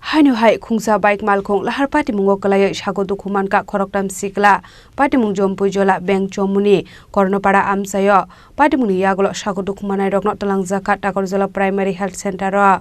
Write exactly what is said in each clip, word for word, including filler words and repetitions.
Haino hai khungsa bike malkhung lahar patimungo kwlaiwi sago dukhu mankha khoroktham sikla. Patimung Jompui Jola Beng Chomuni Kornopara amchaio. Patimungni yagulo sago dukhu manairokno twlangjakha Takarjala Primary Health Center o.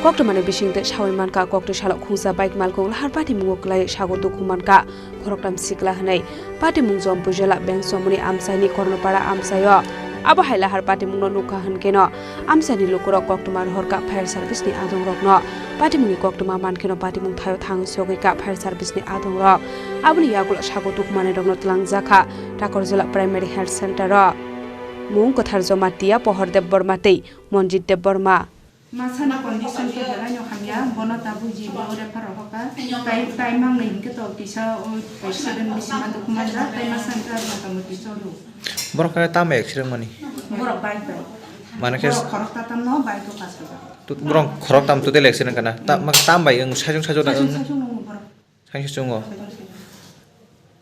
Koktwmani bisingtwi sawi mankha, koktwi salo khungsa bike malkhung lahar patimungo kwlaiwi sago dukhu mankha. Khoroktham sikla hwnwi patimung Jompui Jola Beng Chomuni amchaini Kornopara amchaio. Abo hai lahar patimungno nukha hwnkhe no amchaini lukurok koktwma rohorkha fire service ni adongrokno. Patimungni koktwma mankheno patimung thaio thangwi sogwikha fire service ni adongrok. Aboni yagulo sago dukhu manairokno twlangjakha Takarjala Primary Health Center o. Mung kwthar Jomatia, Pohor Debbarma tei Monjit Debbarma. Masana condition khe belai no hamya, bono tabuk G B o refer rohorkha. Tai, tai mangnai hinkhe to kisa o accident bisi ma dukhu manjak, tai masani khe motamoti cholo. Borok khe tamo accident mani? Borok bike bai. Mane khe borok khorok tatam no bike o kasajak. Tu-, borok khorok tam total accident kana? Ta-, ma-, tam bai wng sajung sajung na wng? Sajung sajung nungo borok. Thangsi chungo.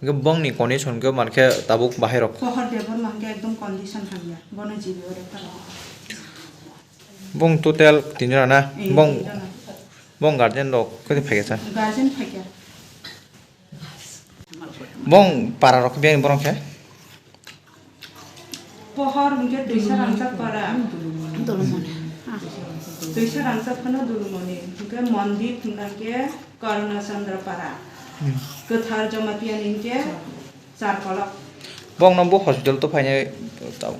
Hwnkhe bongni condition khe mankhe tabuk bahai rok. Pohor Debbarma hwnkhe ekdom condition hamya. Bono G B o refer rok. Bong total tinjona na? Eh, bong, tinjona. Bong guardian rok khe phaikha sa? Guardian phaikha. Bong para rok biyang borok khe? Pohor hwnkhe Twisa Rangchak para. Dulumoni. Twisa Rangchak phano Dulumoni. Hwnkhe Mondit hwnkhe Karuna Chandra para. Hmm. Kwthar Jamatia ni hwnkhe Charkolok. Bongno bo hospital to phainai,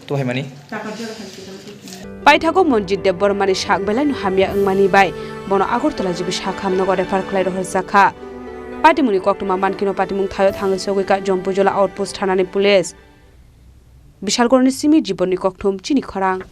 to phaimani? Takarjala hospital to phainai. Paithago Monjit Debbarmani sak belai no hamya wngmani bai bono Agartala G B sakhamnogo refer khlai rohorjakha. Patimungni koktwma mankheno patimung thaio thangwi sogwikha Jompui Jola outpost thanani police. Bishalgarhni simi Jibonni Kokthum, chini khorang.